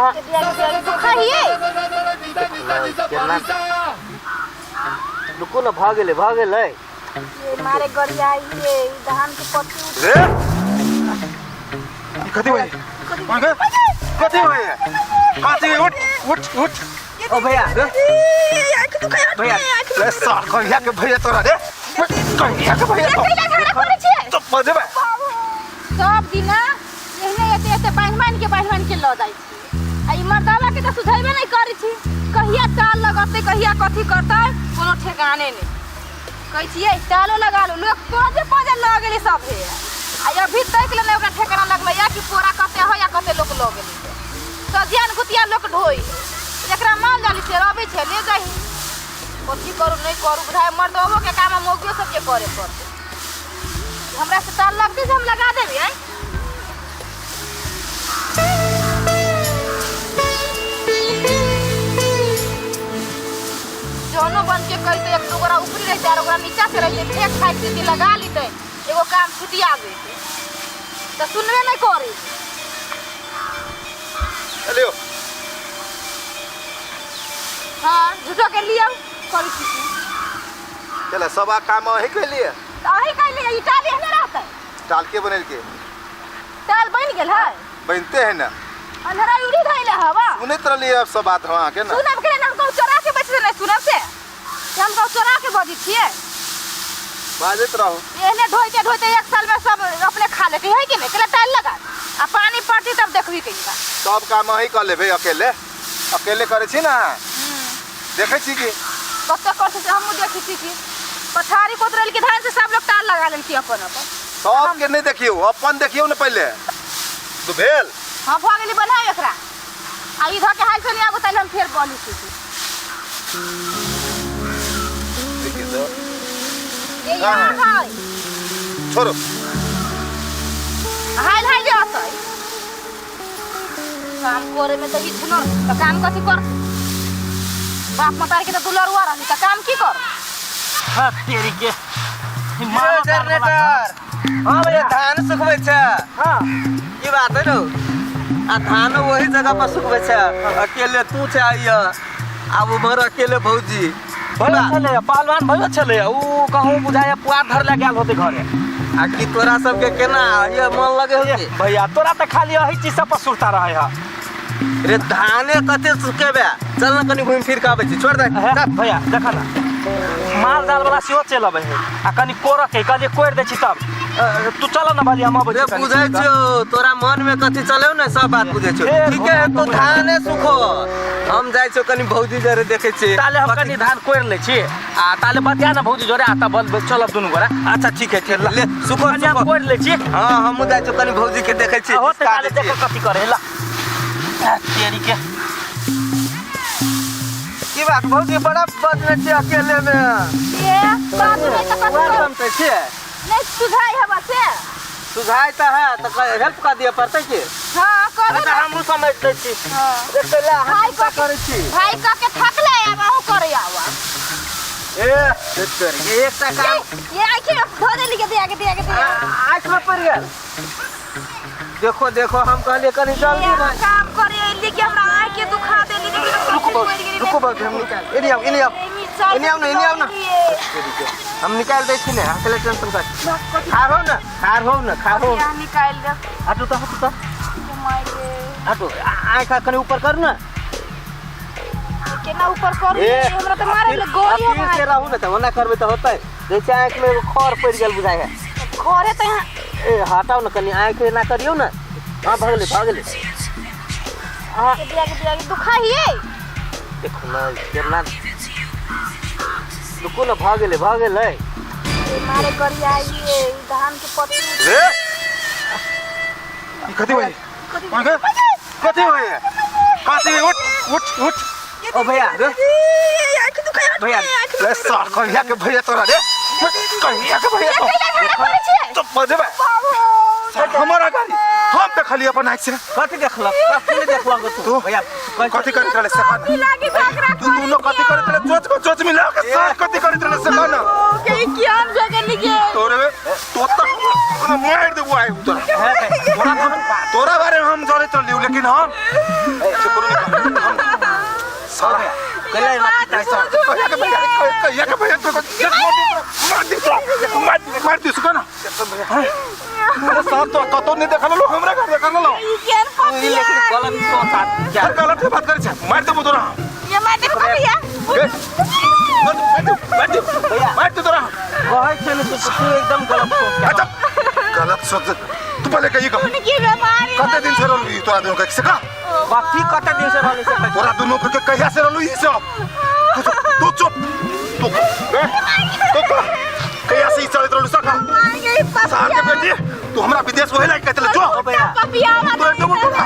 आ खाइए केना रुकू ने भऽ गेलै भऽ गेलै ये मारे गरियाइए ई धान के पत्ती रे ई कथी होय कथी होय कथी उठ उठ उठ ओ भैया रे भैया रे सार कहिया के भैया तोरा रे कहिया के भैया तो तो बजेबे सब दिना एहने एते एते बान्हि बान्हि के बान्हि बान्हि के लऽ जाइ छी आ ई मर्दावा के तऽ सुधरबे नहि करै छी कहिया टाल लगतै कहिया कथी करतै कोनो ठेकाने नहि कहै छियै टालो लगा लू लोक पजे पजे लऽ गेलै सभे आ अभी तक ले नहि ओकरा ठेकाना लगलै या कि पोरा कते होइ या कते लोक लऽ गेलै सजियान गुतिया लोक ढोइ जकरा माल जाली से रबै छै ले जाही कथी करू नहि करू बुझाइ मर्दबो के काम मौगियो सबके करे पड़तै हमरा से तार लगतै से हम लगा देबै आँय जौनो बन के करते एक दू गोरा ऊपरी रहते और ओकरा नीचा से रहते फेंक फाइक देती लगा लेते एगो काम छुटिया जेते तो सुनबे नहीं करे लियो हाँ झूठो के लियो करी छी चल सब आ काम अहीं कैलिए तऽ अहीं कैलिए ई टाल एहने रहतै टाल के बनेल के टाल बनि गेल है बनते है ना अन्हरा उड़ी धैले हवा सुनैत रहलिए अब सब बात हम अहाँके ना सुनब के हम कहू चोरा के बैठ नहीं सुनब से से हम कहू चोरा के बजै छियै बाजैत रहू एहने ढोइते ढोइते एक साल में सब अपने खा लेते है कि नहीं केला टाइल लगा आ पानी पड़ती तब देखबी कहिया सब काम अहीं कऽ लेबै अकेले अकेले करै छी ना देखै छी कि कते कर से हमहूँ देखै छी कि पथारी कोतरल के धान से सब लोग टाल लगा लेलखिन अपन अपन सबके नहि देखियौ अपन देखियौ ने पहिले तो भेल हाँ भऽ गेली बनाय एकरा आ ई धऽ के हाल चलि आबू तैले हम फेर बोली छी देखियौ तो ये यहाँ है छोड़ो हाल हाल जे अतै काम करे में तऽ किछु न तऽ काम कथी कर बाप मतारी के तऽ दुलरुआ रहली तऽ काम की कर हाँ तेरी के यो जनरेटर हाँ भैया धान सुखबै छै हाँ की बात है रो आ धान वही जगह पर सुखबै छै अकेले तू छै आइया आब उम्हर अकेले भौजी भैया छलै पहलवान भैया छलै उ कहूँ बुझाया पुआर धर ले गेल होते घरे आ की तोरा सबके केना ये मन लगे हो की भैया तोरा तऽ खाली एही चीज सब पर सुरता रहे है रे धाने कते सुखेबे चल ना कनी घूमि फिर के आबै छी छोड़ दे हे, चल। भैया देख ना माल जाल वाला सेहो चलि अबै है आ कनी कोरक है कहलियै कोरि दै छी तब तू चल ना भली हम अबै रे छी कनी बुझै छियो तोरा मन में कथी चले ने सब बात बुझै छियो हे, ठीके है तू धाने सुखो हम जाइ छियो कनी भौजी जरे देखै छी ताले हम कनी धान कोरि लै छी आ ताले बतिया ना भौजी जोरे आ तब बल चलब दुनू गोरा अच्छा ठीक है ठीक है ले सुखो कनी हम सुखो कोरि लै छी हाँ हमहूँ जाइ छियो कनी भौजी के देखै छी आ होतै हिसका ताले दै देख छियै। कथी करे ला आ, तेरी के की बात भौजी बड़ा बजने छियै अकेले में ये बात नहीं तऽ कथी वहाँ कर समझै छियै नहीं सुझाई हवा से सुझाय तऽ है तऽ हेल्प कऽ दिअ पड़तै की हाँ कर अच्छा हमहूँ समझ दै छी हाँ रे पहिले अहाँ भाई चिंता कऽ करै छी भाई कह के थकले आब अहूँ करे आवा ए ये एकटा काम ये आँखि में धो देली के दिया के दिया के दिया आँखि में पड़ि गेल देखो देखो हम कहलिए कनी जल्दी ये भाई काम करे अइली कि हमरा आँखि के दुखा देली लेकिन रुको बाबू रुको बाबू हम निकाल एने आउ एने आउ एने आउ ना एने आउ ना हम निकाल दै छी ने अहाँ के टेंशन कर खार हो ना खार हो ना खार हो निकाल दे हटू तो हटू तो माय गे हटू आँख कनी ऊपर करू ना केना ऊपर करू हमरा तऽ मारे ले गोली फिर से रहू ना तऽ ओना करबै तऽ होतै जैसे आँख में एगो खर पड़ि गेल बुझाइ है खरे तऽ यहाँ ए हटाउ ना कनी आँख एना करियौ ना हाँ भऽ गेलै भऽ गेलै हाँ दिया के दिया के दुखाइए देखो ना केना रुकू ना भऽ गेलै भऽ गेलै मारे करियाइए ई धान के पत्ती रे ई कथी होय कथी होय कथी उठ उठ उठ ओ भैया रे भैया रे सार कहिया के भैया तोरा रे कहिया के भैया तो तो बजेबे हमारा गाड़ी हम देखलिए अपन आँख से कथी देखलक कथी नहि देखलक तू तू? भैया कथी करैत रहले से कह लागी झगड़ा तू दोनों कथी करैत रहले चोच को चोच मिला के सार कथी करैत रहले से कह ना के क्यों जगह निके तोरे तो तक हम मार देबो आइ तोरा तोरा तोरा बारे में हम जानैत रहलियौ लेकिन हम चुप कहिया एना पिटाइ छै? कहिया के भैया कहिया के भैया तोरा मार दी तोरा मार मार दी सुन ना अरे साहब तो कतौ नहीं देखल लो हमरा घर देखल लो ई केहन तू ई लेकिन पपिया गलत सोच आदमी क्या हर गलत बात करे छै मार देबो तोरा ये मार देबो कहिया ए, मार दे मार दे मार दे तोरा कहै छै ने तू तू एकदम गलत सोच के अच्छा गलत सोच तू पहले कही कह उनकी बीमारी कते दिन से रहलू ई तोरा दोनों के से का कथी कते दिन से रहलै से कह। तोरा दोनों के कहिया से रहलू ई सब तू चुप तू ए, तू कह कहिया से ई चलत रहलू सका साहब के बेटी तू हमरा विदेश वही लायक कहते जो ओ भैया पपिया तू एकदम तोरा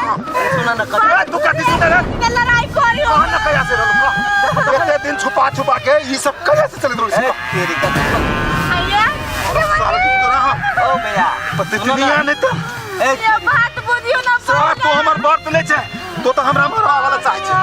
सुना ना कथी ए, तू कथी सुन रे लड़ाई करियो कहाँ ना कहिया से रहलू कह कते दिन छुपा छुपा के ई सब कहिया से चलत रहलू ए, सका तेरी कथी भैया साला तू तोरा ओ भैया पति सुनो ना। दुनिया नहीं तो ए, ये बात बुझियो ना साला तू हमर व्रत ले छै तो तो हमरा मरवा वाला चाहे छै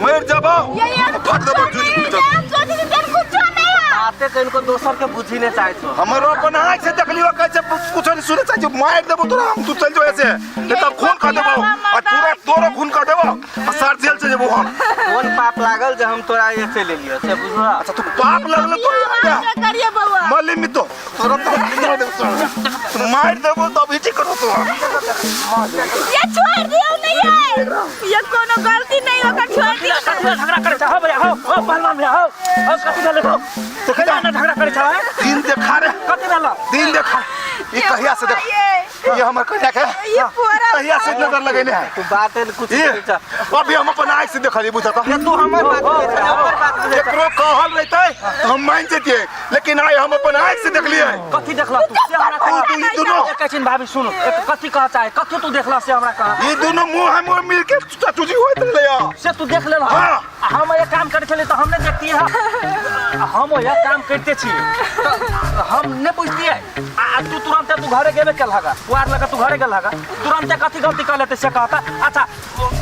मर जबो ये ये फट देबो जूझ नहीं, जब हम सोचे थे तेरे कुछ नहीं है बाते कहीं दोसर के बुझी नहीं चाहे छो हमरो अपन आँख से देखलियो कहै छै कुछो नहीं सुने चाहे छै मार देबो तोरा हम तू चल जो ऐसे नहीं तब खून कर देबो आ पूरा तोरो खून कर देबो आ सार जेल से जेबो हम कोन पाप लागल जे हम तोरा ऐसे ले लियो से बुझलो अच्छा तू पाप लगल तो क्या करिए बउआ मल्ली मितो तोरा तो मार देबो मार देबो तब ही ठीक करो तू ये छोड़ दियो नहीं है ये कोनो गलती नहीं होकर छोड़ दियो कथी झगड़ा करे छ हो भैया हो हो पहलवान भैया हो हो कथी भेलै हो कहिया ना झगड़ा करे छ दिन देखा रे कथी भेल दिन देखा ई कहिया से देख ये ये हमर कन्या के ये पूरा कहिया से नजर लगेने है तू बात कुछ ये नहीं छा अभी हम अपन आँख से देखलिए बुझता ये तू हमर बात बुझै छा हमर बात बुझै छा केकरो कहल रहते तो हम मान जतिए लेकिन आइ हम अपन आँख से देखलिए कथी देखला तू से हमरा तू कह तू ई दोनों एक छिन भाभी सुन एक कथी कह चाहे कथी तू देखला से हमरा कह ई दोनों मुंह हम मुंह मिल के चचुजी होइत रहले या से तू देख लेल हाँ। हम ये काम करे छली तो हमने देखती है हम ये काम करते छी तो हम ने बुझतिए आ तू तुरंत तू घरे गेबे केल हगा वार लगा तू घरे गेल हगा तुरंत कथी गलती कर लेते से कहता अच्छा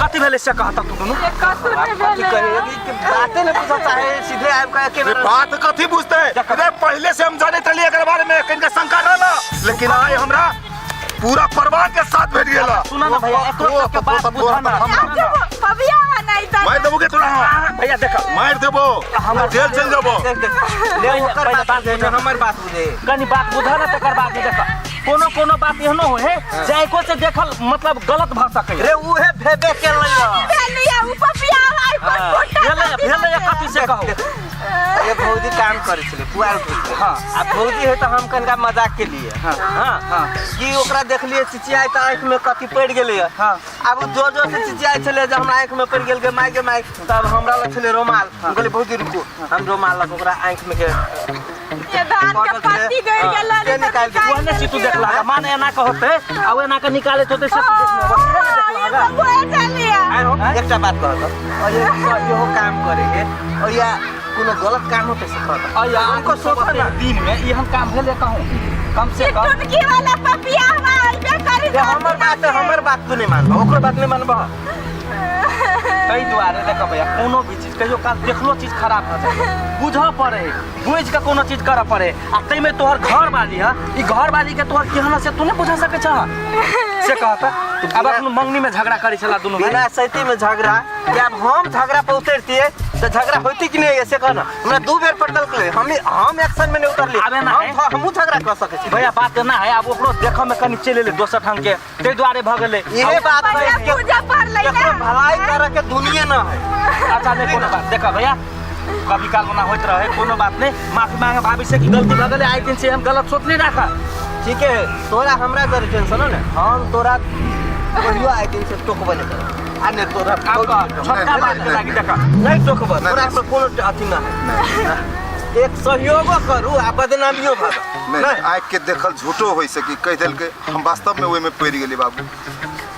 कथी भेलै से कहता तू दुनू ये कथी नहीं कथी भेलै कहे कि बाते नहीं पूछा चाहे सीधे आबि के रे अकेले बात कथी बुझते रे पहले से हम जानैत रहलिए एकर बारे में कनिका शंका रहला लेकिन आइ हमरा पूरा परिवार के साथ भेट गेला सुना ना भैया एकरो तक के बात बुझा ना पपिया नहीं था मार देबो के तोरा भैया देख मार देबो हमर जेल चल जेबो देख देख ले ओकर पहिले बात बात बुझे ने हमर बात बुझे कनी बात बुझा ना तकर बाद में देख कोनो कोनो बात एहनो हो है जायको से देखल मतलब गलत भऽ सकै रे उहे भेबे केलै भेलै उ पपिया आई पर फोटा भेलै भेलै कथी से कहू ये भौजी काम करै छलै पुआल ढोइ हाँ। आ भौजी है तऽ हम कनिका मजाक के लिए हाँ हाँ हाँ कि ओकरा देखलिए चिचियाइ तऽ आँखि में कथी पड़ि गेलै हाँ। आब ओ जोर जोर से चिचियाइ छलै जे हमरा आँखि में पड़ि गेल गे माय गे माय तब हमरा लग छलै रोमाल हम कहलिए भौजी रुकू हम रोमाल लग ओकरा आँखि में के ये धान के पत्ती गड़ गेल से निकालि देलियै। ओहने छी तू देखला माने एना के होते आ एना के निकाले होते से तू देखले बस इहे ने देखला आइ हो एकटा बात कहत और ये इहो काम करेके और या कोनो गलत काम होते से कहत और हमको हमको सोच ना दिन में ई हम काम भेले कहूं कम से कम टुटकी वाला पपिया हमारा करी रे हमर बात तू नहीं मानबह ओकरो बात नहीं मानबह ताहि दुआरे देख भैया कोनो भी चीज कहियो काल देखलो चीज खराब भऽ जाइ बुझऽ पड़े बुझि कऽ कोनो चीज करऽ पड़े आ ताहिमे तोहर घर वाली है ई घर वाली के तोहर केहन से तू नहीं बुझा सकै छह से कहता आब अखन मंगनी में झगड़ा करै छला दुनू भाई बिना सैती में झगड़ा कि आब हम झगड़ा पर उतरतिए तऽ झगड़ा होती कि नहीं से कहना हमरा दू बेर पटल के हम एक्शन में नहीं उतरली आबे ना हम है। हमहूँ झगड़ा कर सकै छी भैया बात एना है आब ओकरो देखऽ में कनि चलि एलै दोसर ढंग के ताहि दुआरे भऽ गेलै इहे बात है बढ़िया कि पूजा पढ़ लै केकरो भलाई करे के दुनिया ना है अच्छा नहीं कोनो बात देखऽ भैया कभी काल ओना होइत रहे कोनो बात नहीं माफी मांगे भाभी से कि गलती भऽ गेलै आइ दिन से हम गलत सोच नहीं राखा ठीक है तोरा हमरा करे टेंशन हो ने हम तोरा कहियो आइ दिन से टोकबे नहीं करब आ ने तोरा आब कह छोटका बात के लागी देखऽ नहीं टोकब नहीं, तोरा पर कोनो अथी ना है एक सहयोगो करू आ बदनामियो भऽ नहीं आँख के देखल झूठो हो सकी कह देलकै हम वास्तव में ओहिमे पड़ि गेली बाबू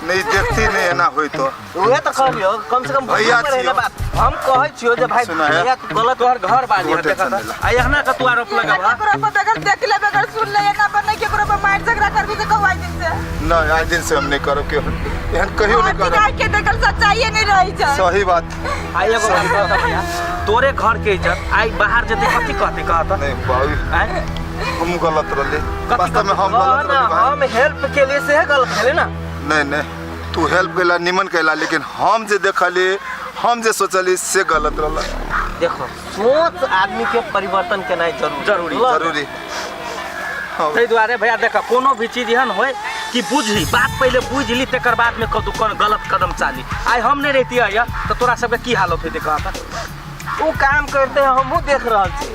नहीं देखती नहीं एना होई तो उहे तऽ कहलियो कम से कम भैया पर छियौ। बात हम कहै छियो जे भाई सुना है। भैया तू गलत तोहर घर बाली तू है देखऽ टेंशन तऽ। नहीं ला। आ एहना के तू आरोप लगब केकरो पर अगर देख ले अगर सुन ले ना पर नहीं केकरो पर मार झगड़ा करबी तो कहवाई दिन से नहीं आज दिन से हम नहीं करब के एहन कहियो नहीं करब आइ के देखल सच्चाई नहीं रही छै सही बात आ एगो बात कहऽ भैया तोरे घर के इज्जत आई बाहर जेतै कथी कहतै कहत नहीं बाबू आँय हम गलत रहली वास्तव में हम हाँ गलत ना रहली भाई हम हेल्प के लिए से गलत भेलै ना नहीं नहीं तू हेल्प कैला निमन कैला लेकिन हम जे देखली हम जे सोचली से गलत रहला देखो सोच आदमी के परिवर्तन केनाइ जरूरी जरूरी, बुझलह? जरूरी हाँ ताहि दुआरे भैया देख कोनो भी चीज एहन होय कि बुझी बात पहिले बुझि ली तकर बाद में कदू कोन गलत कदम चाली। आइ हम नहीं रहती है तो तोरा सबके की हालत होते कहता। उ काम करते हैं हमहूँ देख रहल छी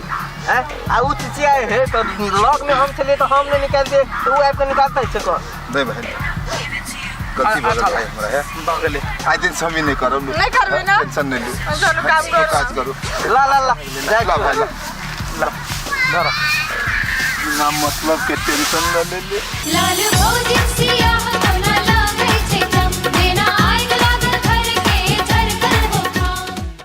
हैं? आ उ चिचियाए है तो लग में हम छलिए तो हम नहीं निकालते तो उ आबि के निकालते छै कौन। नहीं बहन गलती भऽ गेल भाई हमरा है। भऽ गेलै। आइ दिन से हम ई नहि करब। नहि करबै ना? टेंशन नहि लू। चलू काम तू करू। काज करू। ला ला ला जा। ला भाई ला ला बिना मतलब के टेंशन न ले ले। लाल भोजी सिया।